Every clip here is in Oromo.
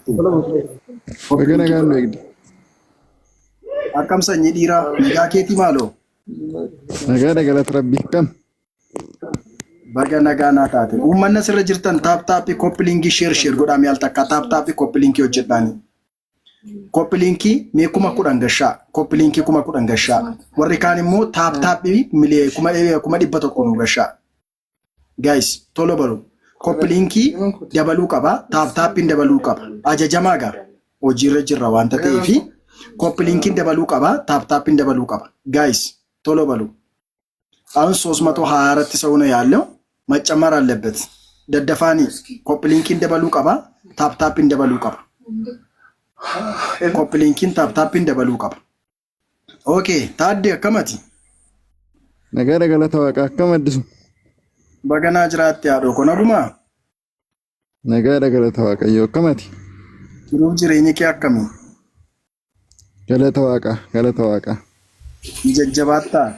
dhufte. Baga nagaan nu eegde. Akkam sanyii dhiiraa nagaa keetii maaloo? Nagaadha galata rabbii. Kam? Baga nagaa naa taate. Uummanni asirra jirtan taap taappii koppii liinkii sheer sheer godhaa mi'aal takka taap taappii koppii liinkii hojjedhaani. Koppii liinkii mee 10,000 gashaa. Koppii liinkii 10,000 gashaa. Warri kaan immoo taap taappii 100,000 nu gashaa. Guys tolo baru. Koppii liinkii dabaluu qaba. Taap taappiin dabaluu qaba. Ajajamaa gaa hojiirra jirra waanta ta'eefi koppii liinkiin dabaluu qaba. Taap taappiin dabaluu qaba. Guys tolo balu. አሁን 324 ሰው ነው ያለው። መጨመር አለበት። ደደፋኒ ኮፕሊንኪን ደበሉ ቀባ ታፕታፕን ደበሉ ቀባ ኮፕሊንኪን ታፕታፕን ደበሉ ቀባ። ኦኬ ታዴ አከመቲ Nagaadha galata waaqaa akkam addisu? በገና ጅራት ያዶ ኮነጉማ Nagaadha galata waaqayyoo akkamati? jiruuf jireenyi kee akkamii Galata waaqaa galata waaqaa jajjabaattaa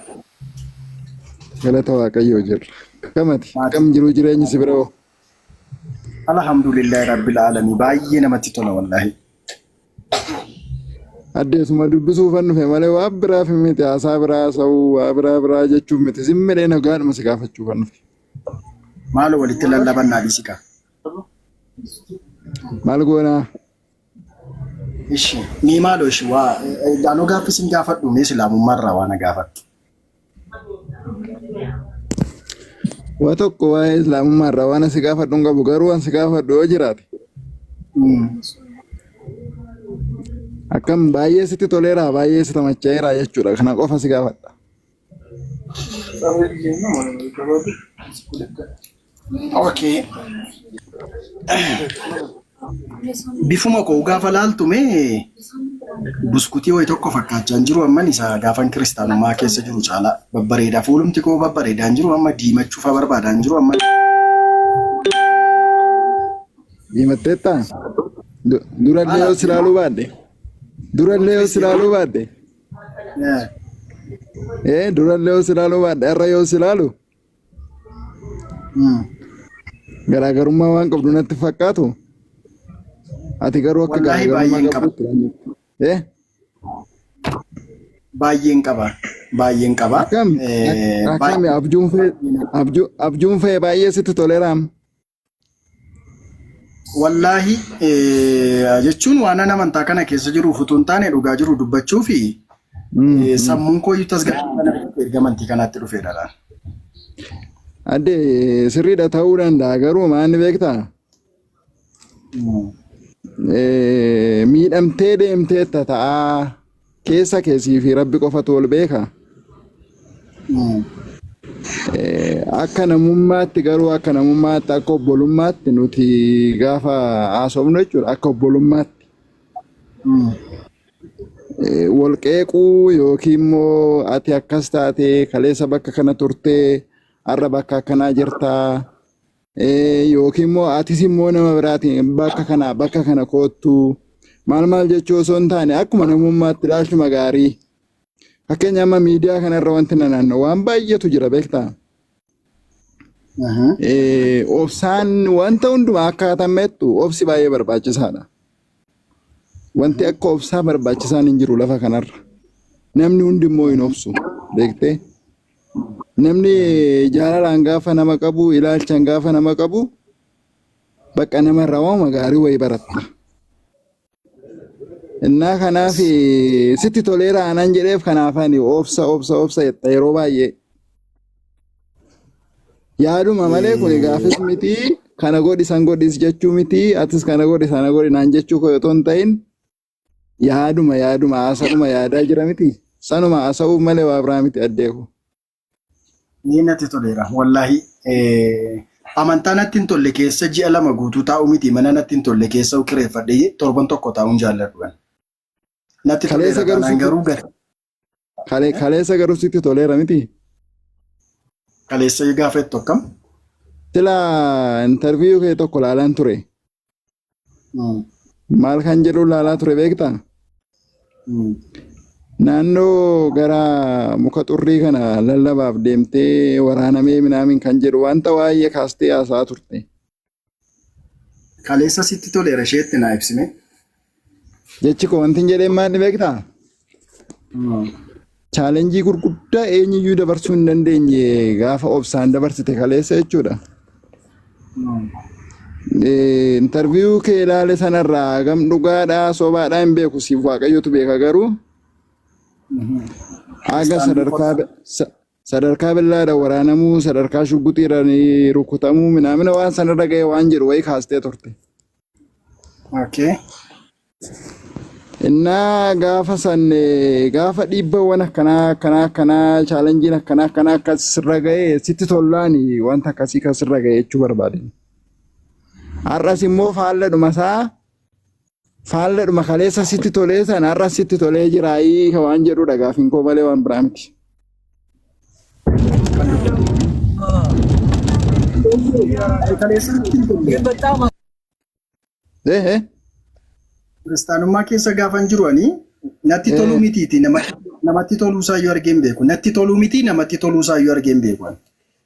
galata waaqayyoo jirra. Akkamati? Akkam jiruu jireenyi si bira hoo? Alhamdulillahi rabbil aalamiin baay'ee namatti tola wallaahi. Addeessuma dubbisuufan dhufe malee waa biraaf miti haasaa biraa haasa'uu waa biraa biraa jechuuf miti zimmilee nagaadhuma si gaafachuufan dhufe. Maaloo walitti lallabannaa dhiisi kaa. Maal goonaa? Ishi mee maaloo ishi waa anoo gaaffii sin gaafadhu mee islaamummaarraa waa na gaafadhu. Waa tokko waa'ee islaamummaa irraa waan si gaafadhu hin qabu garuu waan si gaafadhu yoo jiraate akkam baay'ee sitti toleera baay'ee si tamacha'eera jechuudha kana qofa si gaafadha. Okay. Bifuma koo gaafa laaltu mee buskutii wayi tokko fakkaachaa hin jiru amman isa gaafan kiristaanummaa keessa jiru caalaa babbareedaa fuulumti koo babbareedaa hin jiru amma diimachuu fa'aa barbaadaa hin jiru amma. Diimatteettaa? Durallee yoo si ilaaluu baadhe durallee yoo si ilaaluu baadhe ee durallee yoo si ilaaluu baadhe har'a yoo si ilaalu garaagarummaa waan qabdu natti fakkaatu. Ati garuu akka Wallaahi garaagarummaa baay'een qaba. qabdutti kan jirtu. Eh? Baay'een qaba. Baay'een qaba. Akkam akkami abjuun fee abjuun fee baay'ee sitti toleeraam. Wallaahi jechuun waan an amantaa kana keessa jiruuf utuu hin taane dhugaa jiru dubbachuu fi sammuun koo iyyuu tasgabbii kana erga amantii kanaatti dhufeedha laal. Adde sirriidha ta'uu danda'a garuu maal beektaa? Miidhamtee deemteetta ta'aa keessa keessii fi rabbi qofatu ol beeka. Akka namummaatti garuu akka namummaatti akka obbolummaatti nuti gaafa haasofnu jechuudha akka obbolummaatti wal qeequu yookiin immoo ati akkas taate kaleessa bakka kana turtee har'a bakka akkanaa jirtaa yookiin immoo atis immoo nama biraatiin bakka kana bakka kana koottu maal maal jechuu osoo hin taane akkuma namummaatti ilaalchuma gaarii. Fakkeenya amma miidiyaa kanarra wanti na naanna'u waan baay'eetu jira beektaa. Obsaan wanta hundumaa akkaataa meettu obsi baay'ee barbaachisaadha. Wanti akka obsaa barbaachisaan hin jiru lafa kanarra. Namni hundi immoo hin obsu beektee. Namni jaalalaan gaafa nama qabu ilaalchaan gaafa nama qabu bakka namarraa waanuma gaarii wayii baratta. Innaa kanaaf sitti toleera aanan jedheef kanaaf ani obsa obsa obsa jetta yeroo baay'ee. Yaaduma malee kun gaafis miti kana godhi san godhis jechuu miti atis kana godhi sana godhi naan jechuu koo otoo hin ta'in yaaduma yaaduma haasa'uma yaadaa jira miti sanuma haasa'uuf malee waa biraa miti addeeku. Ni natti toleera. Wallaahi amantaa natti hin tolle keessa ji'a 2 guutuu taa'uu miti mana natti hin tolle keessa kireeffadhee torban tokko taa'uun jaalladhu. Natti Kaleessa toleera garuu taanaan sitti garuu gara kaleessa garuu sitti toleera miti. Kaleessa gaafa jettu akkam? Sila interviyuu kee tokko laalaan ture. Maal kan jedhu laalaa ture beektaa? Naannoo gara muka xurrii kana lallabaaf deemtee waraanamee minaamin kan jedhu wanta waa'ee kaastee haasa'aa turte. Kaleessa sitti toleera isheetti naa ibsime. Jechi koo wanti hin jedheen maal ni beektaa? Chaalenjii gurguddaa eenyuyyuu dabarsuu hin dandeenye gaafa obsaan dabarsite kaleessa jechuudha. Interviyuu kee ilaale sanarraa gam dhugaadhaa sobaadhaa hin beeku siif waaqayyotu beeka garuu haga sadarkaa sadarkaa billaadhaan waraanamuu sadarkaa shugguxiidhaan rukutamuu minaamina waan sanarra ga'e waan jedhu wayii kaastee turte. Okay. Innaa gaafa san gaafa dhiibbawwan akkanaa akkanaa akkanaa chaalenjiin akkanaa akkanaa akkas sirra ga'e sitti tollaani wanta akkasii kan sirra ga'e jechuu barbaade. Har'as immoo faalladhuma isaa faalladhuma kaleessa sitti tolee sana har'as sitti tolee jiraayii ka waan jedhudha gaafiin koo malee waan biraa miti. Kaleessa natti hin tolle. Eh eh. Kiristaanummaa keessa gaafan jiru ani natti toluu mitiiti namatti toluu isaayyuu argee hin beeku. Natti toluu miti namatti toluu isaayyuu argee hin beeku. ani.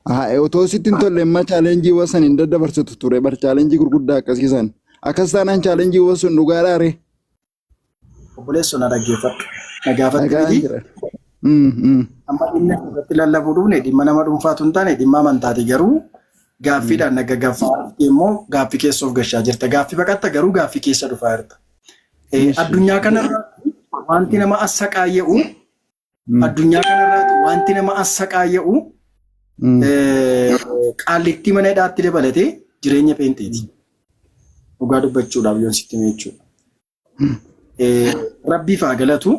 Haa otoo sitti hin tolle imma chaalenjiiwwan san hin daddabarsitu ture bar chaalenjii gurguddaa akkasii san. Akkas taanaan chaalenjiiwwan sun dhugaadhaa ree? Obboleessoo na dhaggeeffadhu. Na gaafadhu Dhagaan miti. jira. Mm, mm. Amma dhimma irratti lallabuu dhufne dhimma nama dhuunfaatu hin taane dhimma amantaati garuu gaaffiidhaan na gaggaffaa immoo gaaffii keessa of gashaa jirta. Gaaffii baqatta garuu gaaffii keessa dhufaa jirta. Addunyaa kanarra wanti nama assaqaayya'u addunyaa kanarraati wanti nama assaqaayya'u qaallittii mana hidhaatti dabalatee jireenya pheenxeeti. Dhugaa dubbachuudhaaf yoon sitti hime jechuudha. Rabbiif haa galatu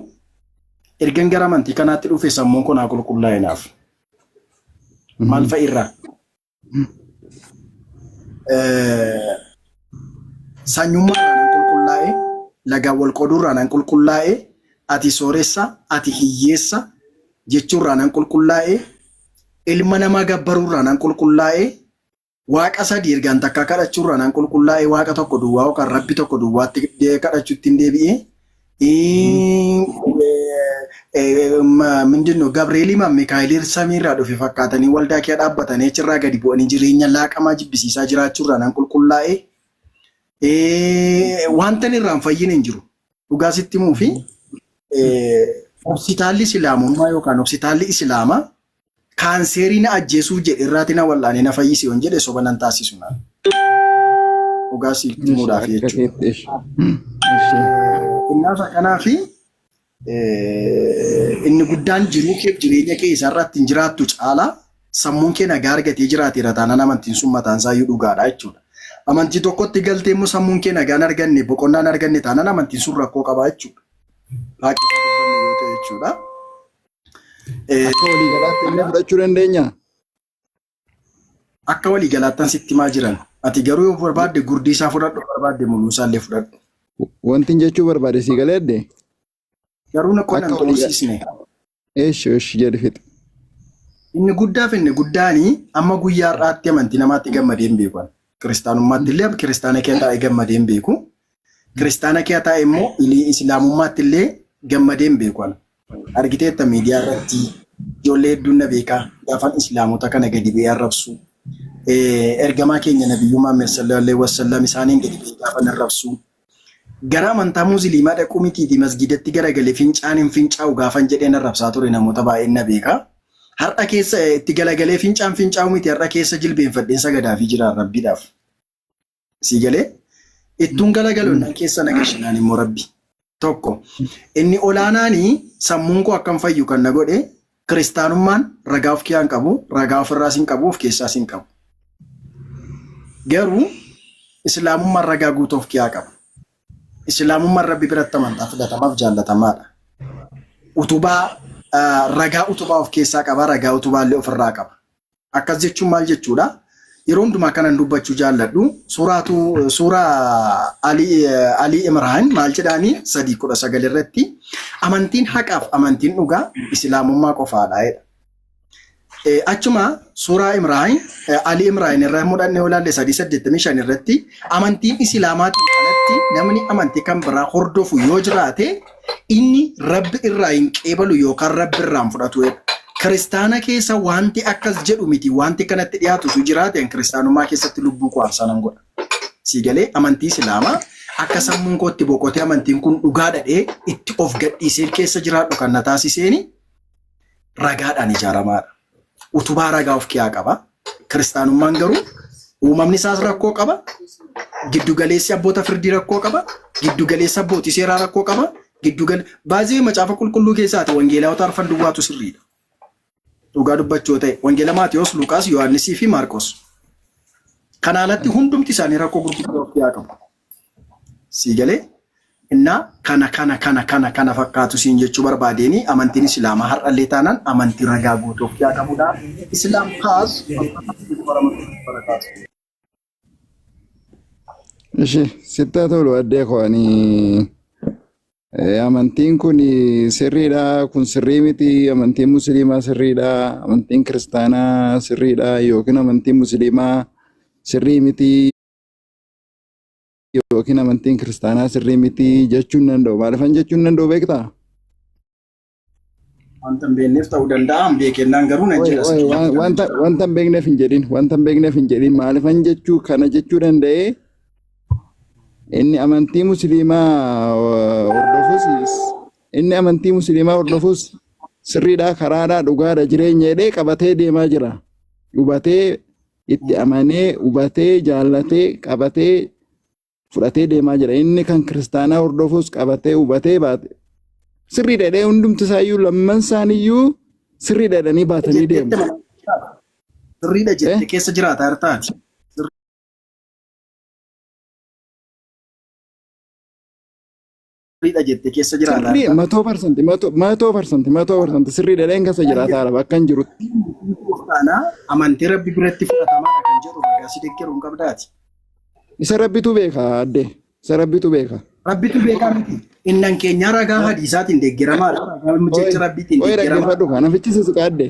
ergan gara amantii kanaatti dhufe sammuun kun haa qulqullaa'e naaf. Maal fa'i irraa? Sanyummaa irraa nan qulqullaa'e, lagaan wal qooduu irraa nan qulqullaa'e, ati sooressa, ati hiyyeessa jechuu irraa nan qulqullaa'e, ilma namaa gabbaruu irraa nan qulqullaa'e, Waaqa sadii ergaan takkaa kadhachuu irraa nan qulqullaa'e, Waaqa tokko duwwaa yookaan Rabbi tokko duwwaatti kadhachuutti hin deebi'e. Mindinno Gabreelii maa Mikaa'elii samiirraa dhufe fakkaatanii waldaa kee dhaabbatanii achirraa gadi bu'anii jireenya laaqamaa jibbisiisaa jiraachuu irraa nan qulqullaa'e. Wanta inni irraa hin fayyine hin jiru. Dhugaa sitti himuu fi hospitaalli Islaamummaa yookaan hospitaalli Islaamaa kaanseerii na ajjeesuuf jedhe irraati na wal'aanee na fayyise yoon jedhe soba nan taasisu naan. Dhugaa siif himuudhaaf Akka jechuudha. keetti ishi. Ishi. Innaas akkanaa fi inni guddaan jiruu keef jireenya kee isarratti hin jiraattu caalaa sammuun kee nagaa argatee jiraateera taanaan amantiin sun mataan isaa iyyuu dhugaadha jechuudha. Amantii tokkotti galtee immoo sammuun kee nagaan arganne boqonnaan arganne taanaan amantiin sun rakkoo qabaa jechuudha. Waaqni isaa dubbanne yoo ta'e jechuudha. Akka waliigalaatti illee fudhachuu dandeenya. Akka waliigalaattan sitti himaa jiran. Ati garuu yoo barbaadde gurdii isaa fudhadhu barbaadde muluu isaa illee fudhadhu. Wanti hin jechuu barbaade sii galee adde. Garuu na qonna Akka hin waliiga. xumursiisne. Eeshi eeshi jedhi fixi. Inni guddaaf inni guddaanii amma guyyaa har'aatti amantii namaatti gammadee hin beeku. ani. Kiristaanummaatti illee kiristaana kee taa'ee gammadee hin beeku. Kiristaana kee taa'ee immoo islaamummaatti illee gammadee hin beeku. ani. Argiteetta miidiyaa irratti ijoollee hedduun na beeka gaafan islaamota kana gadi bu'ee arrabsu. Ergamaa keenya Nabiyyuu Muhammad sallallahu alaihi wasallam isaaniin gadi bu'ee gaafan arrabsu. Gara amantaa Musliimaa dhaquu mitiiti masgidatti garagalee fincaan hin fincaa'u gaafan jedheen arrabsaa ture namoota baay'een na beeka. Har'a keessa itti galagalee fincaan fincaa'u miti har'a keessa jilbeenfadheen sagadaafii jira Rabbiidhaaf. Sii galee? Ittuun galagalu nan keessa na gashinaan immoo Rabbi. Tokko. Inni olaanaanii sammuun koo akkan fayyu kan na godhe kiristaanummaan ragaa of keessaa hin qabu, ragaa ofirraas hin qabu, of keessaas hin qabu. Garuu islaamummaan ragaa guutuu of keessaa qaba. Islaamummaan Rabbi biratti amantaa filatamaaf jaallatamaadha. Utubaa ragaa utubaa of keessaa qaba, ragaa utubaa illee ofirraa qaba. Akkas jechuun maal jechuudha? Yeroo hundumaa kanan dubbachuu jaalladhu suuraatu suuraa Ali Ali Imraan maal jedhaanii 3:19 irratti amantiin haqaaf amantiin dhugaa islaamummaa qofaadha jedha. Achuma suuraa Imraan Ali Imraan irraa mudhannee olaalle 3:85 irratti amantiin islaamaatiin alatti namni amantii kan biraa hordofu yoo jiraate inni Rabbi irraa hin qeebalu yookaan Rabbi irraa hin fudhatu jedha. Kiristaana keessa wanti akkas jedhu miti wanti kanatti dhiyaatu utuu jiraate an kiristaanummaa keessatti lubbuu koo aarsaa nan godha. Sii galee amantii Islaamaa akka sammuun koo itti boqotee amantiin kun dhugaa dhadhee itti of gadhiisee keessa jiraadhu kan na taasiseeni ragaadhaan ijaaramaadha. Utubaa ragaa of kiyaa qaba. Kiristaanummaan garuu uumamni isaas rakkoo qaba. Giddu galeessi abboota firdii rakkoo qaba. Giddu galeessi abbootii seeraa rakkoo qaba. Giddu gale baay'ee macaafa qulqulluu keessaati wangeelaawota arfan duwwaatu sirriidha. Dhugaa dubbachuu yoo ta'e wangeela Maatiyos, Luqaas, Yohaannisii fi Maarqos. Kana alatti hundumti isaanii rakkoo gurguddoo of kiyaa qabu. Sii galee? Innaa kana kana kana kana kana fakkaatu siin jechuu barbaadeeni amantiin Islaamaa har'allee taanaan amantii ragaa guutuu of kiyaa qabudha. Islaam kaas barakaatu. Ishi sitti haa tolu addee koo ani amantiin kun sirriidha kun sirrii miti amantiin musliimaa sirriidha amantiin kiristaanaa sirriidha yookiin amantiin musliimaa sirrii miti yookiin amantiin kiristaanaa sirrii miti jechuun danda'u. Maaliifan jechuun danda'u beektaa? Wanta hin beekneef ta'uu danda'a. Hin beekennaan garuu nan Oye, jedha oye, sitti wanta wanta hin beekneef hin jedhin, wanta hin beekneef hin jedhin. Maaliifan jechuu kana jechuu danda'ee inni amantii musliimaa hordofus inni amantii musliimaa hordofus sirriidhaa karaadhaa dhugaadha jireenya jedhee qabatee deemaa jira. Hubatee itti amanee hubatee jaallatee qabatee fudhatee deemaa jira. Inni kan kiristaanaa hordofus qabatee hubatee baate. Sirriidha jedhee hundumti isaayyuu lamman isaaniiyyuu sirriidha jedhanii baatanii deemu. Sirriidha jette keessa jiraataa jirtaati. Sirriidha jette keessa jiraataa Sirrii matoo parsanti matoo parsanti matoo parsanti sirriidha jedheen keessa jiraataa jira bakka hin jirutti. Gooftaanaa amantii rabbi biratti fudhatamaadha kan jedhu ragaa si deeggaru hin qabdaati. Isa rabbitu beeka addee. Isa rabbitu beeka. Rabbitu beekaa miti. Innan keenyaa ragaa hadiisaatiin deeggaramaadha. Ragaa jecha rabbiitiin Oye deeggaramaadha. dhaggeeffadhu kana fichisiisu qaadde.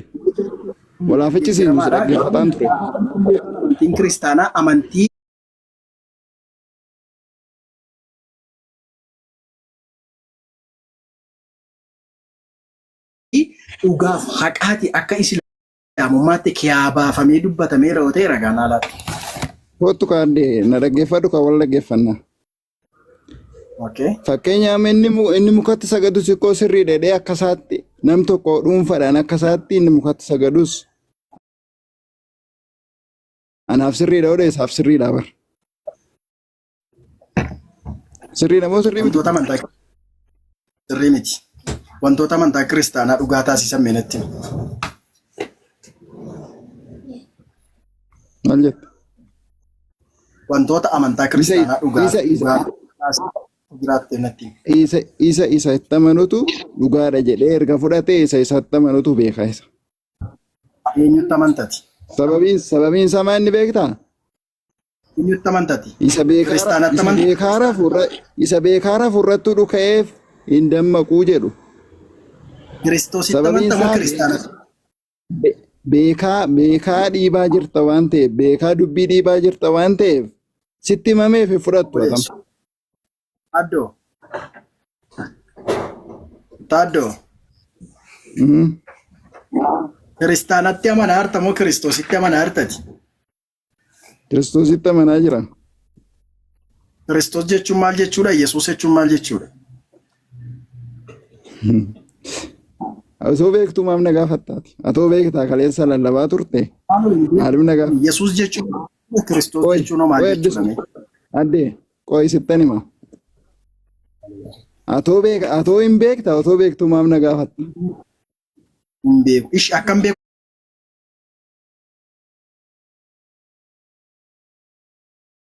Walaa fichisiisu si dhaggeeffataan ture. Amantiin kiristaanaa amantii dhugaaf haqaati akka islaamummaatti kiyaa baafamee dubbatameera yoo ta'e ragaan haalaati. Kottu kaadde na dhaggeeffadhu kan wal dhaggeeffanna. Okay. Fakkeenyaaf inni mukatti sagadu siqqoo sirrii dheedhee akka isaatti nam tokko dhuunfaadhaan akka isaatti inni mukatti sagadus anaaf sirriidha odee isaaf sirriidha bar. Sirriidha moo sirrii miti? Wantoota amantaa sirrii miti. Wantoota amantaa kiristaanaa dhugaa taasisan mee natti himi. Maal jette? Wantoota amantaa Isa kiristaanaa dhugaa isa isa dhugaa taasisan jiraatte natti himi. isa isa isa itti amanutu dhugaadha jedhee erga fudhatee isa isatti amanutu beeka isa. Eenyutti amantati? Sababiin isaa maal inni beektaa? Eenyutti amantati? Isa beekaara Kiristaanatti isa amanta? beekaara furra isa beekaara furrattu dhuka'eef hin dammaquu jedhu. Kiristoositti Sababiin amanta moo isaa kiristaanatti? beekaa beekaa dhiibaa jirta waan ta'eef beekaa dubbii dhiibaa jirta waan ta'eef sitti himameef hin fudhattu atam. Obboleessu. Taaddoo. Taaddoo. Kiristaanatti amanaa jirta moo Kiristoositti amanaa jirtati? Kiristoositti amanaa jira. Kiristoos jechuun maal jechuudha? Yesuus jechuun maal jechuudha? Osoo beektuu maaf na gaafattaati? Atoo beektaa kaleessa lallabaa turte? Maaliif na gaafatta? Yesuus jechuun Kiristoos Qoy, jechuun hoo maal qoy jechuudha? addisu. Mee? Addee, qoy sittan hima. Atoo beeka, atoo hin beekta, otoo beektuu maaf na gaafatta? Hin beeku. Ish akkam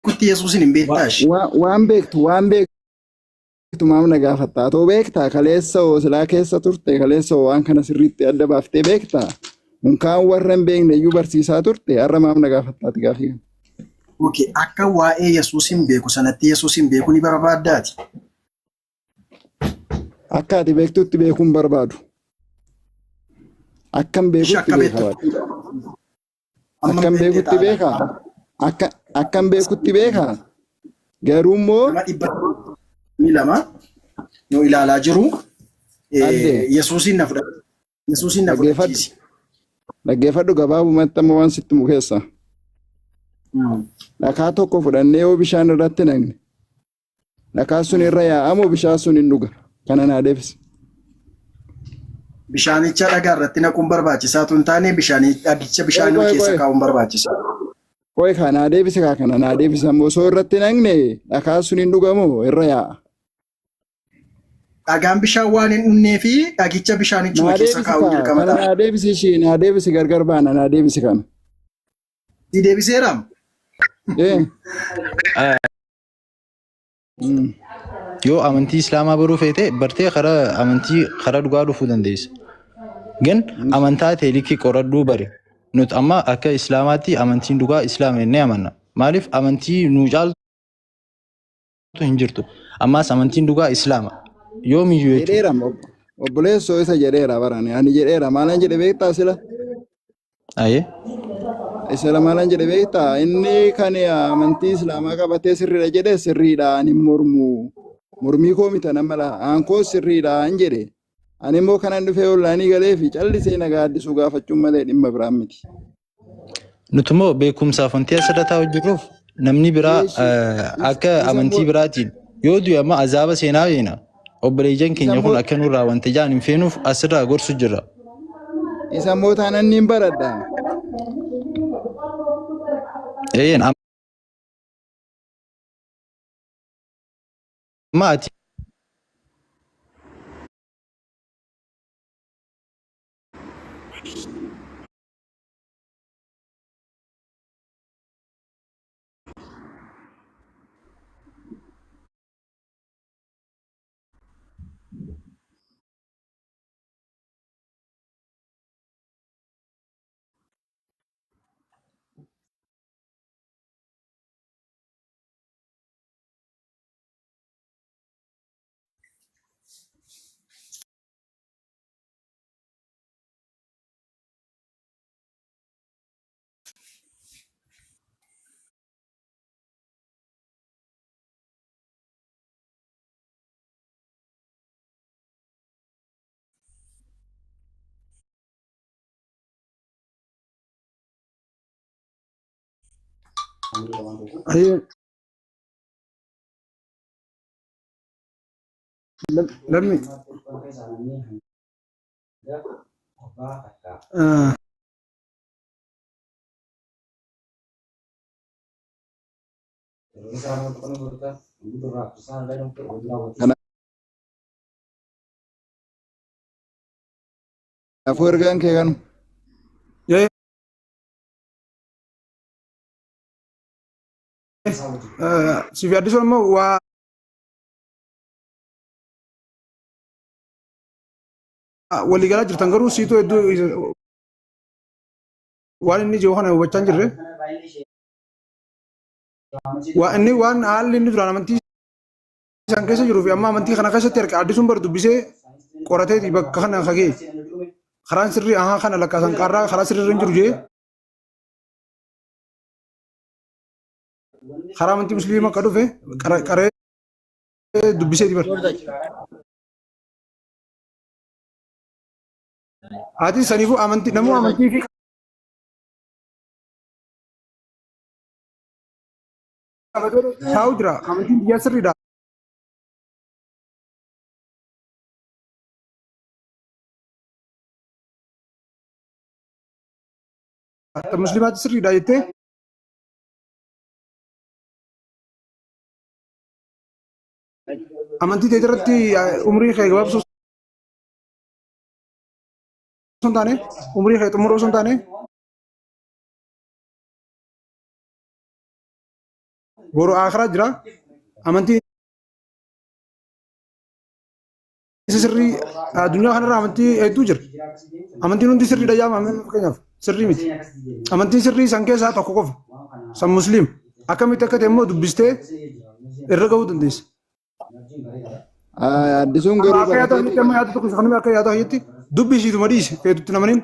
beekutti Yesuusin hin beektaa ish. Waan beektu, waan beektu maaf na gaafatta? Atoo beektaa kaleessa hoo silaa keessa turte, kaleessa hoo waan kana sirriitti adda baaftee beektaa? Unkaan warra hin beekne iyyuu barsiisaa turte, har'a maaf na gaafatta ati gaafii kana? Okay, akka waa'ee Yesuus hin beeku sanatti Yesuus hin beeku ni barbaaddaati. Akka ati beektutti beekuun barbaadu. Akkan Ishi beekutti akka beeka beektutti baadha. amma Akkan beektee beekutti ta'a. beeka. Akka akkan beekutti beeka. Garuu immoo Nama dhibba ni lama nu ilaalaa jiru. Addee Yesuusiin na fudhate. Yesuusiin na dhaggeeffadhu. fudhachiisi. Dhaggeeffadhu gabaabumatti amma waan sitti himu keessa. Dhakaa tokko fudhannee yoo bishaan irratti naqne dhakaan sun irra yaa'a moo bishaan sun hin dhuga? Kana naa deebisi. Bishaanicha dhagaa irratti naquun barbaachisaa tun taane bishaanii dhagicha Qoy bishaanuma qoy keessa qoy. kaa'uun barbaachisa. Qoy kaa naa deebisi kaa kana naa deebisi ammoo osoo irratti naqne dhakaan sun hin dhuga moo irra yaa'a? Dhagaan bishaan waan hin dhugnee fi dhagicha bishaanichuma Naa keessa deebisi kaa'uun kaa dirqama kana ta'a. naa deebisi ishii naa deebisi gargar baana naa deebisi kana. Si deebiseera? Ee. Yoo amantii Islaamaa baruu feete bartee karaa amantii karaa dhugaa dhufuu dandeessa. Gan amantaa ta'e likkii qoradhuu bari. Nuti amma akka Islaamaatti amantiin dhugaa Islaama jennee amanna. Maaliif amantii nuu caaltu hin jirtu. Ammaas amantiin dhugaa Islaama. Yoomiyyuu jechuudha. Jedheera obboleessoo isa jedheera barani ani jedheera maalan jedhe beektaa sila Ayee. isa maalan jedhe beektaa inni kan amantii islaamaa qabatee sirriidha jedhe sirriidha ani hin mormu mormii koo mita nama laa aankoo sirriidha an jedhe ani immoo kanan dhufee ollaanii galee fi callisee nagaa addisuu gaafachuun malee dhimma biraan miti. Nuti immoo beekumsaaf wanti asirra taa'u jirruuf namni biraa Eeshi akka isa amantii immoo biraatiin yoo du'e amma azaaba seenaa beena. Obboleeyyan isa keenya kun immoo akka nurraa wanta jaan hin feenuuf asirraa gorsu jirra. isa immoo taanan niin baradha. Eeyyeen amma ati Ayyee, lammi. Ah. Kanaafuu ergaan kee kanu. Siif yaaddisuun immoo waa waliigalaa jirtan garuu siituu hedduu waan inni jiru kana hubachaa hin jirre. Waa inni waan haalli inni duraan amantii isaan keessa jiruu fi amma amantii kana keessatti erga addisuun bar dubbisee qorateeti bakka kana kagee karaan sirrii ahaa kana lakkaasan qaarraa karaa sirrii irra hin jiru jee karaa amantii musliimaa akka dhufe qaree dubbiseeti bar. Ati saniifuu amantii namuu amantii fi qabatee taa'u jira. Amantiin biyyaa sirriidha. Musliimaatti sirriidha jettee amantii ta'e irratti umrii kee gabaabsuu osoo hin taane umrii kee xumuruu osoo hin taane boru akhiraa jira amantii isa sirrii addunyaa kanarra amantii hedduu jira amantiin hundi sirriidha yaama fakkeenyaaf sirrii miti amantiin sirrii san keessaa tokko qofa san musliim akkamitti akka ta'e immoo dubbistee irra gahuu dandeessa. Addisuun Amma garuu akka yaada baratee kiyyaatti amma yaada tokko kan akka yaada kiyyaatti dubbisiituma dhiisi feetutti namaniin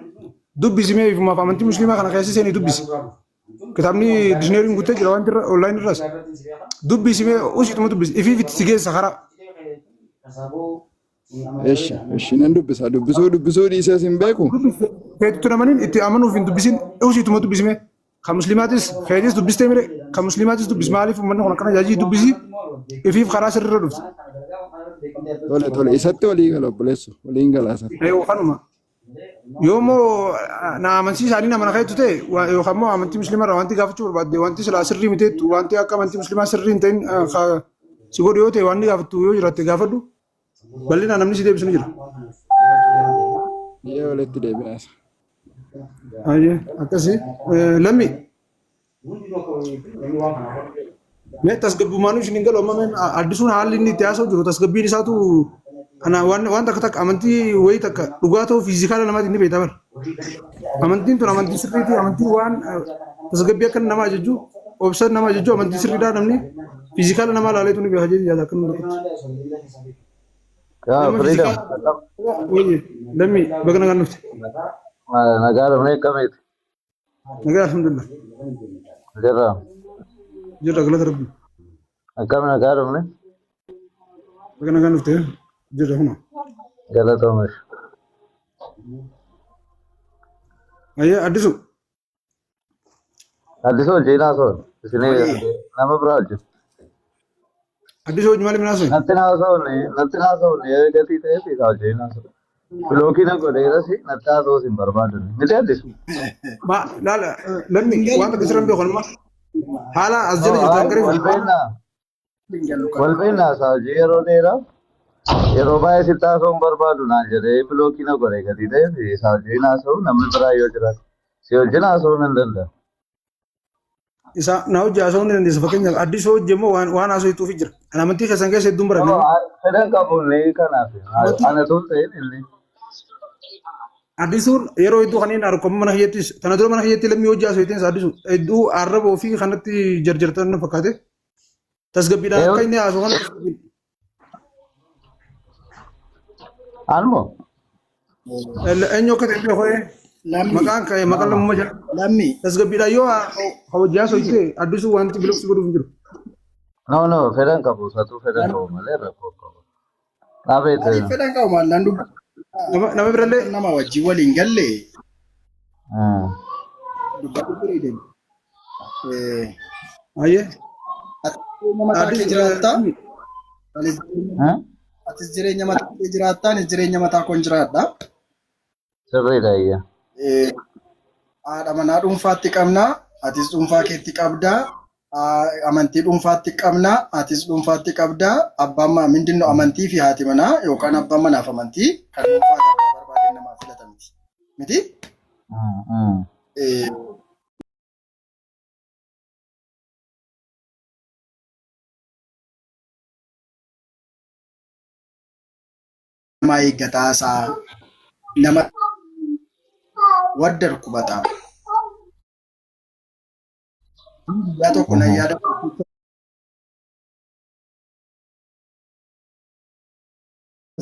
dubbisi mee ifumaaf amantii musliimaa kana keessa seenii dubbisi. Kitaabni dishineeriin guutee jira wanti irra onlaayinii irraas dubbisi mee usiituma dubbisi ifiif itti si geessa karaa. Eshi, eshi nan dubbisa. Dubbisuu dubbisuu dhiisees hin beeku. Feetutti namaniin itti amanuuf hin dubbisin usiituma dubbisi mee. Kan musliimaatis keetis dubbistee mire kan musliimaatis dubbis maaliif uummanni kun akkana jaajii dubbisi ifiif karaa sirriirra dhufte. Tole tole isatti walii gala obboleessu waliin gala isatti. Eeyyuu kanuma. Yoo immoo na amansiisaanii nama na keetu ta'e yookaan immoo amantii musliimaa irraa wanti gaafachuu barbaadde wanti silaa sirrii miteettu wanti akka amantii musliimaa sirrii hin ta'in si godhu yoo ta'e waan inni gaafattu yoo jiraatte gaafadhu bal'inaan namni si deebisu ni jira. Yoo walitti deebina isa. Ayyee akkasii lammi mee tasgabbummaan isin hin galu amma mee addisuun haalli inni itti haasa'u jiru tasgabbiin isaatu ana waan waan takka takka amantii wayii takka dhugaa ta'uu fiizikaala namaatiin ni beekta bara. Amantiin tun amantii sirriitii amantii waan tasgabbii akka nama ajaju obsa nama ajaju amantii sirriidhaa namni fiizikaala namaa ilaaleetu ni beeka jedhee yaada akka nama tokkotti. Yaa Nama Freedom, fiizikaala wayii lammii baga nagaan dhufte. nagaa dhufnee akkamiiti? Nagaa alhamdulillah. Jirra. Jirra galata rabbi. Akkam nagaa dhufne? Baga nagaan dhufte jirra kunoo. Galatoomesh. Ayyee addisu. Addisuu wajjin haasa'uun isinii Wayii. nama biraa wajjin. Addisuu wajjin maaliif naasoo? Natti haasa'uun natti haasa'uun gatii ta'eef isaa wajjin haasa'u. Bilookii na godheeras natti haasa'uus hin barbaadu. Miti addisu. Ma laala lammi waan takka sirran beeku amma haala as jala jirtan garee Wal beeknaa Hin galu wal kana. beeknaa isaa hojii yeroo dheeraa yeroo baay'ee sitti haasa'uun barbaadu naan jedhee bilookii na godhe gatii ta'eef isaa wajjin haasa'u namni biraa yoo jiraate si wajjin haasa'uu nan danda'a. Isa na hojii haasa'uu ni dandeessa fakkeenyaaf addisuu hojii immoo waan waan haasa'uutu jira. Ani amantii keessan keessa hedduun baranne. Fedhan qabu inni kanaaf ana tun ta'in inni. Addisuun yeroo hedduu kanneen argamu mana kiyyattis tana dura mana kiyyatti lammii hojii haasa'u ittiin addisu hedduu arraba ofii kanatti jarjartan na fakkaate. Tasgabbiidhaan akka inni haasa'u kana tasgabbiin. Anmoo Eenyu akka ta'e beeku Lammi. maqaan ka'e maqaan lammummaa jala. Lammi. Tasgabbiidhaan yoo hojii haasa'u ta'e addisuu wanti bilooksi godhuuf hin jiru. no no fedhan qabu isatuu fedhan qabu malee rakkoo qabu. Abeet Maaliif fedhan qabu maallaan dubbatu? Nama birallee Nama wajjin waliin galle dubbatu firiidem. ayyee Ati jireenya mataa kee addis jiraattaa? Anis atis jireenya mataa kee jiraattaa? Anis jireenya mataa koon jiraadha. Sirriidha iyya. Haadha manaa dhuunfaatti qabnaa, atis dhuunfaa keetti qabdaa. Amantii dhuunfaatti qabnaa, atis dhuunfaatti qabdaa. Abbaan mindinno amantii fi haati manaa yookaan abbaan manaaf amantii kan dhuunfaati abbaa barbaadeen namaa filata miti. Miti? Namaa eeggataa isaa nama waddarku baxaa. Guyyaa tokko nan yaada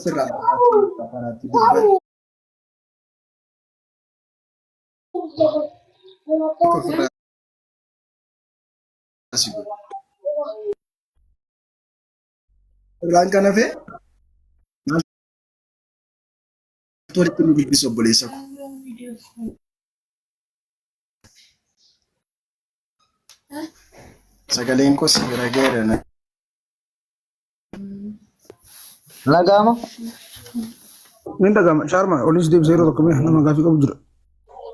sirraa karaatti dubbatu ofirraa si godhu. Irraan kan hafe maaltu walitti nu dubbisa obboleessa ko. Sagaleen koo si bira ga'eera na. Nagaama? Ni dhaga'ama. Shaarma olis deebisee yeroo tokko mee nama gaafii qabu jira.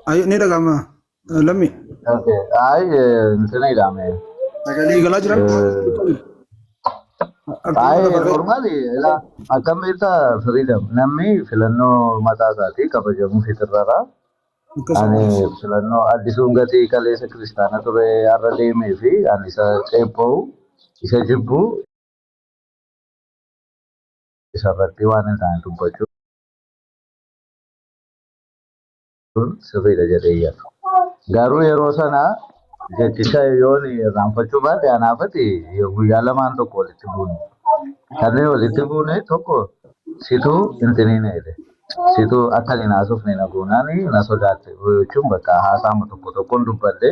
Ayi ni dhaga'ama lammi. Okay. Ay, intina jedhame. Sagalee Galaa jira. Ay, normally ila akkam beektaa freedom namni filannoo mataa isaatii kabajamuu fitirrara. Ani filannoo addisuun gatii kaleessa kiristaana ture har'a deemee fi ani isa ceepha'u isa jibbu isarratti waan hin taane dubbachuun sirriidha jedhee yaadu. Garuu yeroo sana jechicha yoon irraanfachuu baadhe anaafati guyyaa lamaan tokko walitti buune. Kanneen walitti buune tokko situu intiniin jedhe. Situu akka hin haasofne na goonaani na sodaatte jechuun bakka haasaama tokko tokkoon dubbadhe.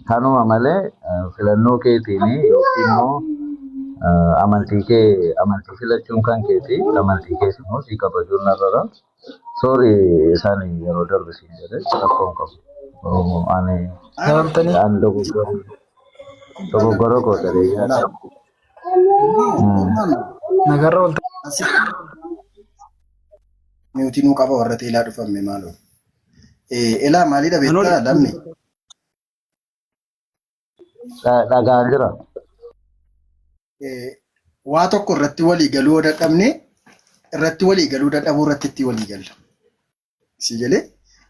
Kanuma malee filannoo keetiin yookiin immoo amantii kee amantii filachuun kan keeti amantii kees immoo sii kabajuun narrara. Sorry isaan yeroo darbe siin jedhe rakkoo hin qabu. Oh, ani Gabaabtanii ani dogoggora dogoggora koo jedhee yaada. nagarra oolta. Mute nuu qaba warra teelaa dhufame maaloo. Elaa maalidha Anoo beektaa lammi? Dhagaan jira. Waa tokko irratti walii galuu yoo dadhabne irratti walii galuu dadhabuu irratti itti walii galla. Si jedhee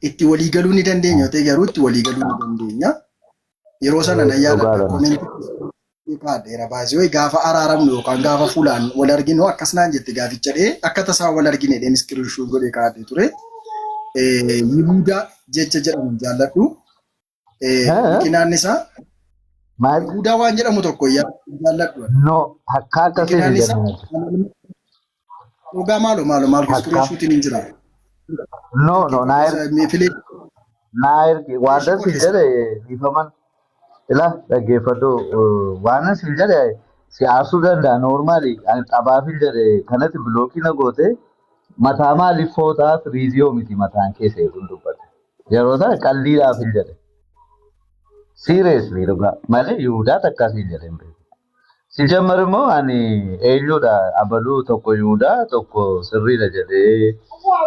itti walii galuu ni dandeenya yoo ta'e garuu itti walii galuu ni dandeenya. Yeroo sana nan yaadadha Dhugaadha. Comment kaadheera baasii gaafa araaramnu yookaan gaafa fuulaan wal arginu akkas naan jette gaaficha dhee akka tasaa wal argine dheen screenshot godhee kaadhee ture. Yihudaa jecha jedhamu hin jaalladhu. Biqinaan isaa Maal? Yihudaa waan jedhamu tokko hin jaalladhu. No, akka akkasiin Biqinaan hin isaa jenne. dhugaa maalo maalo maal Akka. Screenshotiin hin jira. No, no, naa ergi. Filee Naa ergi. Wanta sin jedhe dhiifaman. Ila dhaggeeffadhu waan sin jedhe si aarsuu danda'a normally ani taphaaf hin jedhe kanatti block na goote mataa maaliif footaa firiiziyoo miti mataan keessa eeguun dubbate. Yeroo sana qalliidhaaf hin jedhe. Seriously dhugaa malee Yihudaa takkas hin jedhe hin beeku. Sijammar immoo ani eenyudha abaluu tokko Yihudaa tokko sirriidha jedhee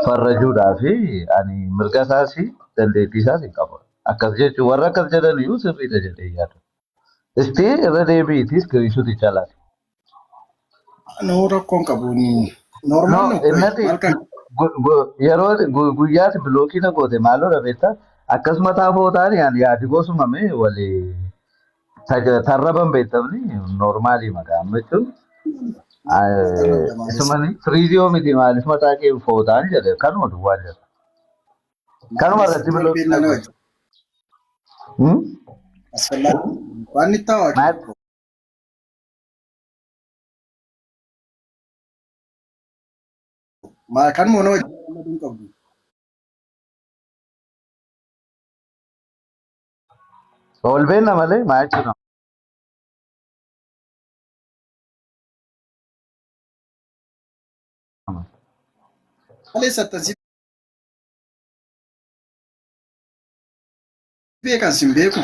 farrajuudhaa fi ani mirga isaas dandeettii isaas hin qabu. Akkas jechuun warra akkas jedhan iyyuu sirriidha jedhee yaadu. Isti irra deebiitis screenshoticha laata. No, rakkoon qabu. Normal No, no. innati Maal kan yeroo guyyaatti block na goote maaloo beektaa akkas mataa footaan ani yaadi gosumame walii tarraban beektamni normally maqaan jechuun isumani firiiziyoo miti maaliif mataa kee footaan jedhe kanuma duwwaa jedhe. Kanuma irratti block na goote. Waan itti hawa. Maal? Maal kan moo nama wajjin qabdu. Ol beenna malee maal jechuudha. Malee sattansi beekan sin beeku.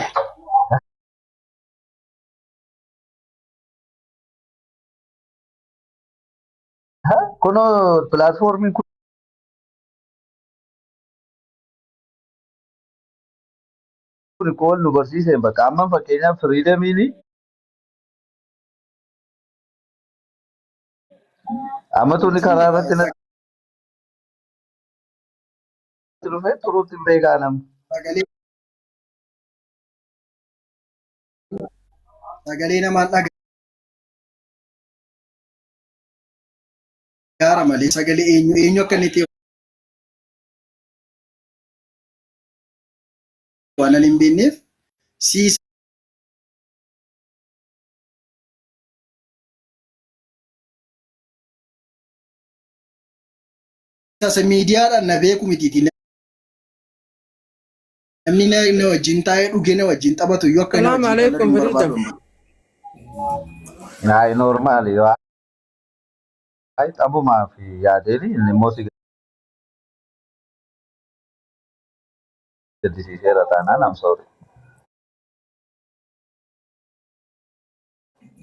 Kunoo platformiin kun kool nu barsiiseen bakka amma fakkeenyaaf freedomiin amma tuni karaa irratti natti dhufe turuutti hin beekaa namni. Sagalee namaan dhagaara malee sagalee eenyu eenyu akka inni ta'e waan ani hin beekneef sii isa miidiyaadhaan na beeku mitiiti. Namni na wajjin taa'ee dhugee na wajjin taphatu iyyuu akka na Salaamu wajjin alaikum qalladhu hin Freedom. barbaadu. Naay normally waa'ee xabumaa fi yaadeeni inni immoo si gaddisiiseera taanaan I'm sorry.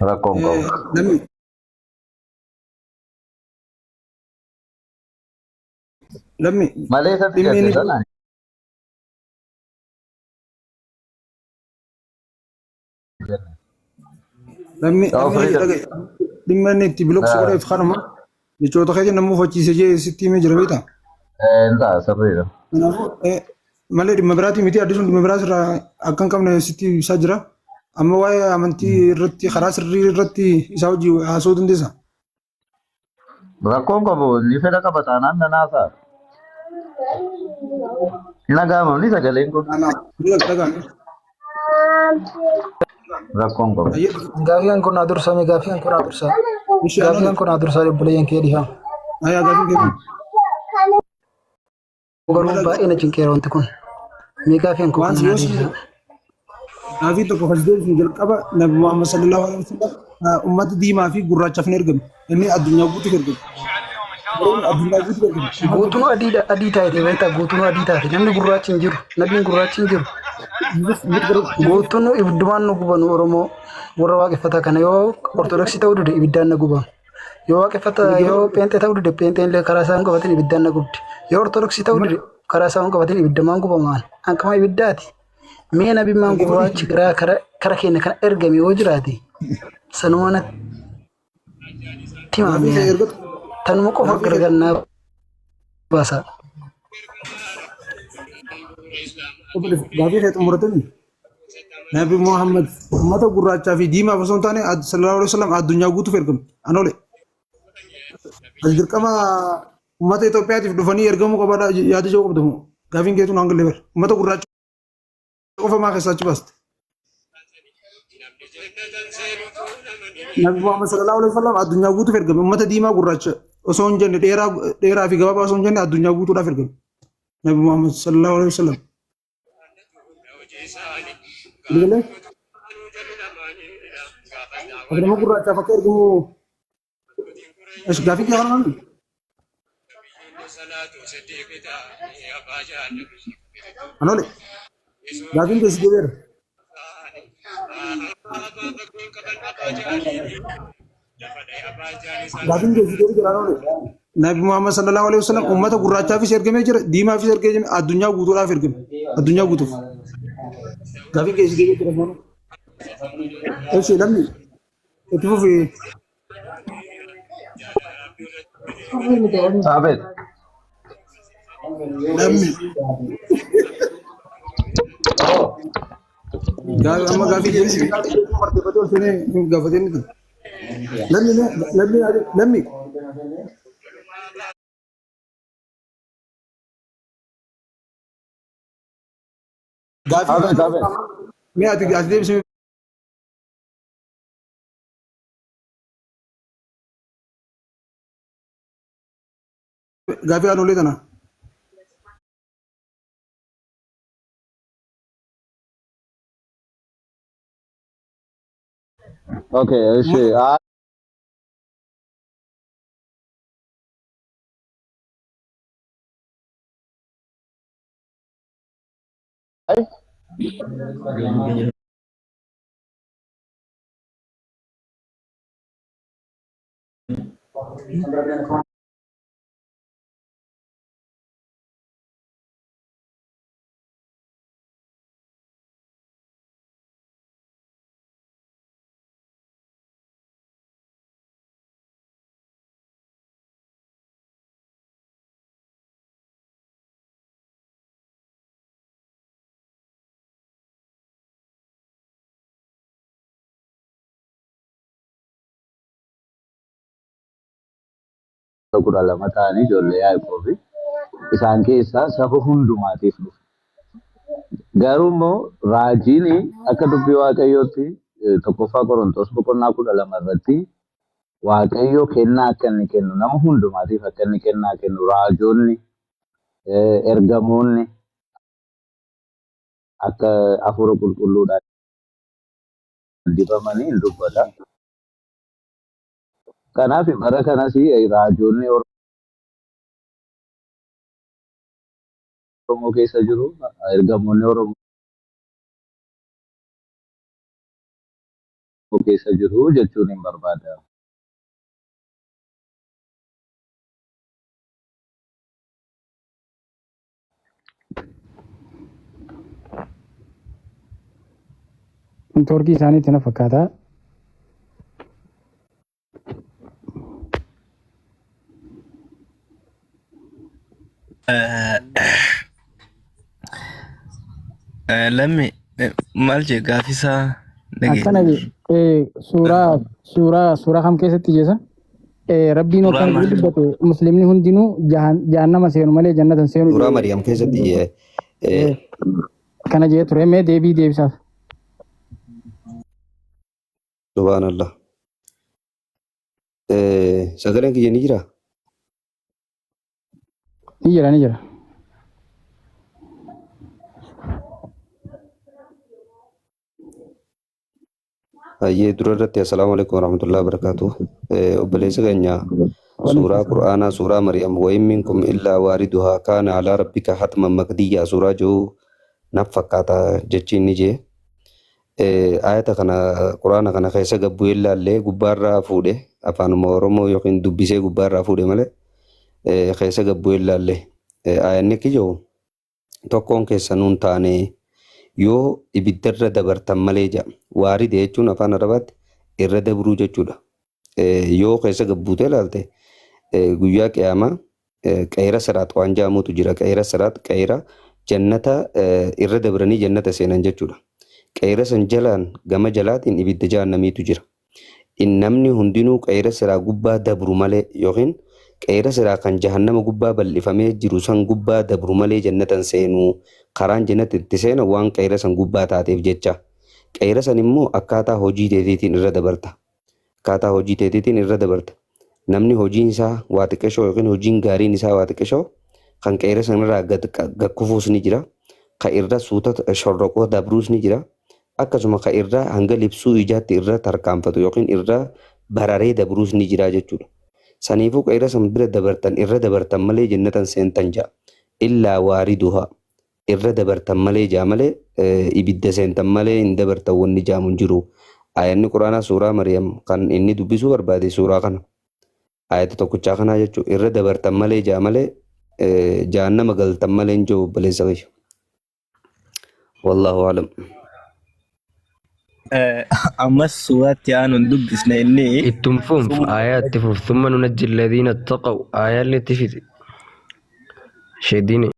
Rakkoon qabu. Namni lammi Malee isatti dhimmi gadde inni sana lammi Ta'uu lammi freedom. dhagaye dhimma inni itti block godheef kanuma jechoota keessa nama mufachiise jee sitti himee jira beektaa. Hin ta'a sirriidha. Kanaafuu malee dhimma biraatii miti addisuun dhimma biraas irraa akka hin qabne sitti ibsaa jira. Amma waa'ee amantii irratti karaa sirrii irratti isaa hojii haasa'uu dandeessa. Rakkoon qabu inni fedha qaba taanaan nan haasa'a. Hin dhaga'amamni sagaleen kun Kanaaf Dhagaan. rakkoon qabu. Gaafiin kun naa dursame gaafiin kun naa dursa. Ishee Gaafiin kun naa dursa obboleeyyan kee dhiifama. Ayaa gaafiin kee kun. Garuu baay'ee na cinqeera wanti kun. Mee gaafiin kun Waan kana naa yoo deebisa. Gaafii tokko kan deebisnu jalqaba Nabi Muhammad sallallahu alaihi wasallam uummata diimaa fi gurraachaaf ni ergame. Inni addunyaa guutuuf ergame. Addunyaa guutuuf ergame. Guutuun adii adii taate beektaa guutuun adii taate namni gurraachi hin jiru nabiin gurraachi hin jiru. Guutuun ibiddumaan nu gubanu Oromoo warra waaqeffata kana yoo Ortodoksii ta'uu dide ibiddaan na guba. Yoo waaqeffata yoo pheenxee ta'uu dide pheenxeen illee karaa isaan qabatin ibiddaan na gubdi. Yoo Ortodoksii ta'uu dide karaa isaan qabatin ibiddamaan gubamaan. Hanqama ibiddaati. Mee nabimmaan gurraachi garaa kara keenya kana ergame yoo jiraate sanuma natti himaa Gaafii kee mee erga tanuma qofa gaafii kee gargar naa baasa. Gaafii kee xumuratanii Nabi Muhammad uummata gurraachaa fi diimaaf osoo hin taane sallallahu alaihi wasallam addunyaa guutuuf ergame. Anole ati dirqama uummata Itoophiyaatiif dhufanii ergamuu qabaadha yaada jiru qabdu moo gaafiin keetu naan galee bara uummata gurraacha qofa maa keessaa achi baaste. Nabi Muhammad sallallahu alaihi wasallam addunyaa guutuuf ergame uummata diimaa gurraacha osoo hin jenne dheeraa dheeraa fi gabaabaa osoo hin jenne addunyaa guutuudhaaf ergame. Nabi Muhammad sallallahu alaihi wasallam. Galee ati nama gurraachaaf akka ergamu Esh gaafii kee kana Anole gaafiin kee si deebi'eera. Gaafiin kee si deebi'eera anole. Nabi Muhammad sallallahu alaihi wasallam ummata gurraachaafis ergamee jira, diimaafis ergamee jira, addunyaa guutuudhaaf ergame. Addunyaa guutuuf. Gaafiin kee si deebi'ee jira. Eshi lammi itti fufi. Abet. Lammi. Amma gaafii Deebisi. barteeffatee ol seenee gaafatee miti. Lammi lammi lammi gaafii Abet, abet. mee ati ati deebisi gaafii aanolee tana. Okay, እሺ። አይ 12 ta'anii ijoollee Yaaqoobi isaan keessaa saba hundumaatiif dhufe. Garuu immoo raajiin akka dubbii Waaqayyootti tokkoffaa Qorontos boqonnaa 12 irratti Waaqayyo kennaa akka inni kennu nama hundumaatiif akka inni kennaa kennu raajoonni ergamoonni akka hafuura qulqulluudhaan dibamanii hin dubbata. Kanaaf bara kanas raajoonni Oromoo keessa jiru, ergamoonni Oromoo keessa jiru jechuun hin barbaada. Neetwoorkii isaaniitti na fakkaata. Lammi maal jee gaafisaa Akkana dhageenya. jedhe suuraa suuraa suuraa kam keessatti jeesa? Rabbiin Suuraa akkana jedhee maal? dubbate musliimni hundinuu jahannama seenu malee jannata hin seenu Suuraa jedhee Maryam keessatti akkana jedhee ture mee deebii deebisaaf. Subhaanallah. Sagaleen kiyya ni jira? Ni jira ni jira. Hayyee dura irratti assalaamu alaikum warahmatullahi wabarakatuh. Obboleessa keenya suuraa Qur'aanaa suuraa Maryam wa in minkum illaa waariduhaa kaana alaa rabbika hatman maqdiyyaa suuraa jiru Naf fakkaata jechi inni jee. Ayata kana quraana kana keessa gad bu'ee ilaallee gubbaarraa fuudhe afaanuma Oromoo yookiin dubbisee gubbaarraa fuudhe malee keessa gad bu'ee ilaallee. Ayanni akki jiru tokkoon keessanuu hin taane yoo ibiddarra dabartan malee jedha. Waaride jechuun afaan Arabaatti irra dabruu jechuudha. Yoo keessa gad buutee ilaalte guyyaa qiyaamaa qeera siraax waan jedhamutu jira. Qeera siraax qeera jannata irra dabranii jannata seenan jechuudha. Qeera san jalaan gama jalaatiin ibidda jahannamiitu jira. Namni hundinuu qeera siraa gubbaa dabru malee yookiin qeera siraa kan jahannama gubbaa bal'ifamee jiru san gubbaa dabru malee jannata hin seenu. Karaan jannata itti seenan waan qeera san gubbaa taateef jecha. Qeera san immoo akkaataa hojii teetiitiin irra dabarta. Akkaataa hojii teetiitiin irra dabarta. Namni hojiin isaa waa xiqqashoo yookiin hojiin gaariin isaa waa xiqqashoo kan qeera sanarraa gad kufuus ni jira. Ka irra suuta shorroqoo dabruus ni jira. Akkasuma ka irra hanga libsuu ijaatti irra tarkaanfatu yookiin irra bararee dabruus ni jira jechuudha. Saniifuu qeera san bira dabartan irra dabartan malee jannatan seentan ja'a. Illaa waariduhaa. Irra dabartan malee ja'a malee ibidda seentan malee hin dabartan wanni ja'amu hin jiru. Aayanni Quraanaa suuraa Maryam kan inni dubbisuu barbaade suuraa kana. Aayata tokkichaa kanaa jechuudha. Irra dabartan malee ja'a malee jahannama galtan malee hin jiru obboleessa kiyya. Wallaahu a'lam. Ammas suuraatti aanu hin dubbisne inni Ittum fumf aayaa itti fuf thumma nunajji alladhiina ittaqaw aayaallee itti fixi. Sheediini.